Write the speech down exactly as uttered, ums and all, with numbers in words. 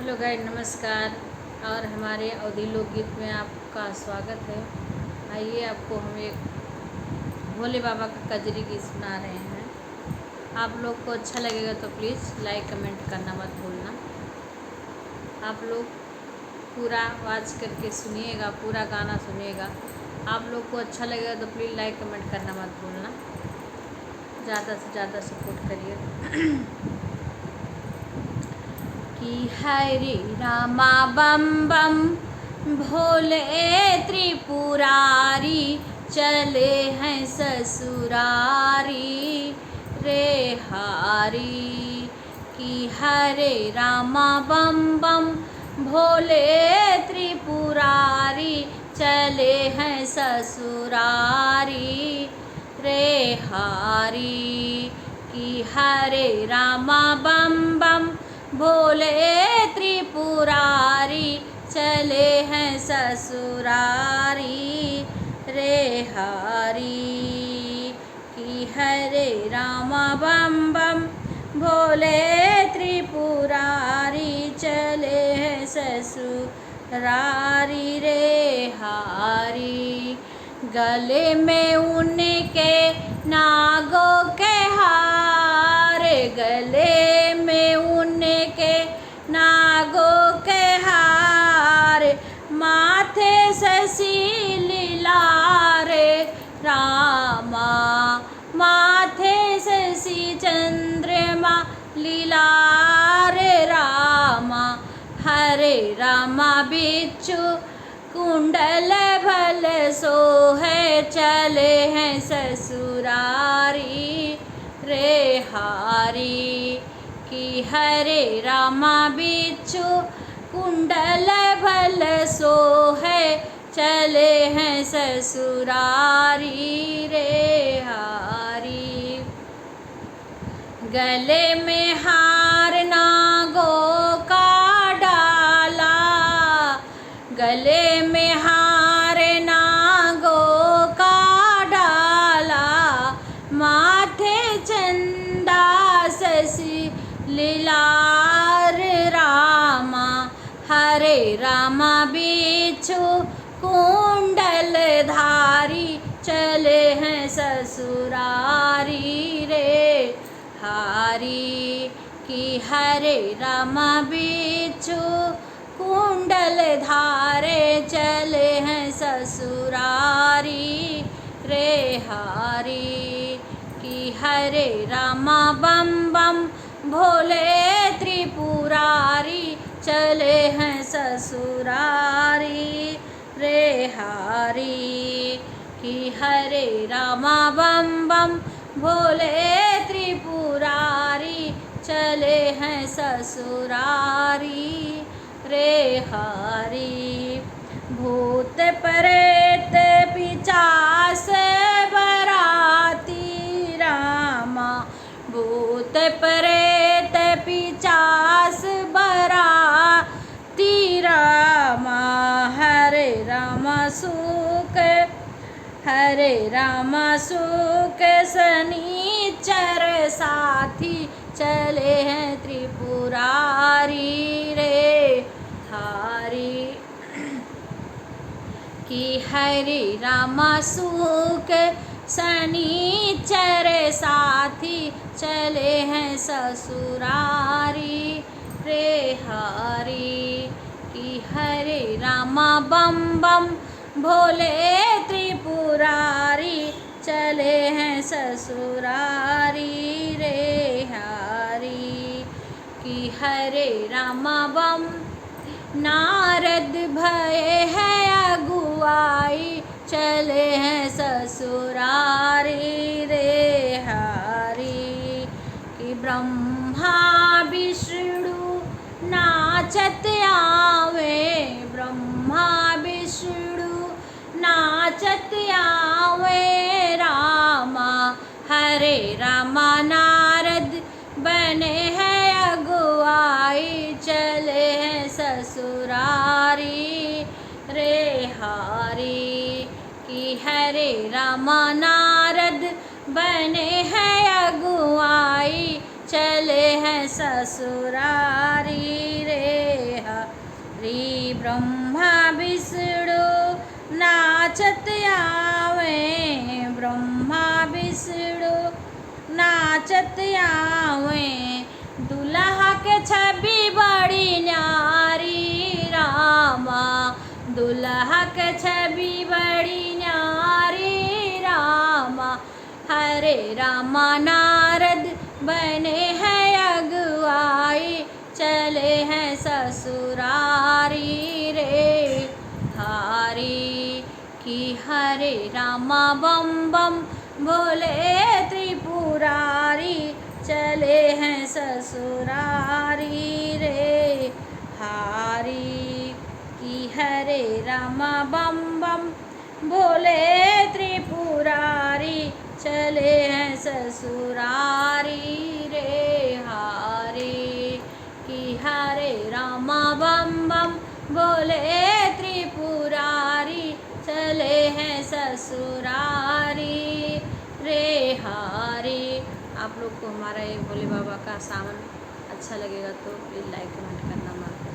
हेलो गाइस, नमस्कार। और हमारे अवधी लोकगीत में आपका स्वागत है। आइए, आपको हम एक भोले बाबा का कजरी गीत सुना रहे हैं। आप लोग को अच्छा लगेगा तो प्लीज लाइक कमेंट करना मत भूलना। आप लोग पूरा वॉच करके सुनिएगा, पूरा गाना सुनिएगा। आप लोग को अच्छा लगेगा तो प्लीज लाइक कमेंट करना मत भूलना। ज़्यादा से ज़्यादा सपोर्ट करिए। कि हरे रामा बम बम, भोले त्रिपुरारी, चले हैं ससुरारी रे हारी। कि हरे रामा बम बम, भोले त्रिपुरारी, चले हैं ससुरारी रे हारी। कि हरे रामा बम बम, भोले त्रिपुरारी, चले हैं ससुरारी रे हारी। कि हरे रामा बम बम, भोले त्रिपुरारी, चले हैं ससुरारी रे हारी। गले में उनके नागों के हार, गले में उनके नागों के हार, माथे शशि लीला रे रामा, माथे शशि चंद्रमा लीला रे रामा। हरे रामा बिच्छू कुंडल भल सोहे, चले हैं ससुरारी रे हारी। कि हरे रामा बिच्छू कुंडल भल सोहे, चले हैं ससुरारी रे हारी। गले में हार नागों का डाला, गले में हार नागों का डाला, माथे चंदा शशि लीलार रामा। हरे रामा बिच्छू कुंडल धारी, चले हैं ससुरारी रे हारी। कि हरे रामा बिच्छू कुंडल धारे, चले हैं ससुरारी रे हारी। कि हरे रामा बम बम, भोले त्रिपुरारी, चले हैं ससुरारी रे हारी। कि हरे रामा बम बम, भोले त्रिपुरारी, चले हैं ससुरारी रे हारी। भूत प्रेत पिचास बराती रामा, भूत प्रेत पिचास बराती रामा। हरे रामा सुख, हरे रामा सुख शनिचर साथी, चले हैं त्रिपुरारी रे हारी। कि हरे रामा सुख शनिचर साथी, चले हैं ससुरारी रे हारी। कि हरे रामा बम बम, भोले त्रिपुरारी, चले हैं ससुरारी रे हारी। कि हरे रामा बम, नारद भए हैं अगुआई, चले हैं ससुरारी रे हारी। कि ब्रह्मा विष्णु नाचत आवे, ब्रह्मा विष्णु नाचत आवे रामा। हरे रामा नारद बने हैं अगुआई, चले हैं ससुरारी रे हारी। कि हरे रामा नारद बने हैं अगुआई, चले हैं ससुरारी रे नाचत आवे ब्रह्मा विष्णु नाचत आवे। दुल्हा के छवि बड़ी न्यारी रामा, दुल्हा के छवि बड़ी न्यारी रामा। हरे रामा नारद बने हैं अगुवाई, चले हैं ससुरारी रे हारी। कि हरे रामा बम बम भोले त्रिपुरारी, चले हैं ससुरारी रे हारी। कि हरे रामा बम बम भोले त्रिपुरारी, चले हैं ससुरारी रे हारी। कि हरे रामा बम बम भोले त्रिपुरारी, चले हैं ससुरारी रे हारी। आप लोग को हमारा ये भोले बाबा का सावन अच्छा लगेगा तो प्लीज लाइक कमेंट करना मत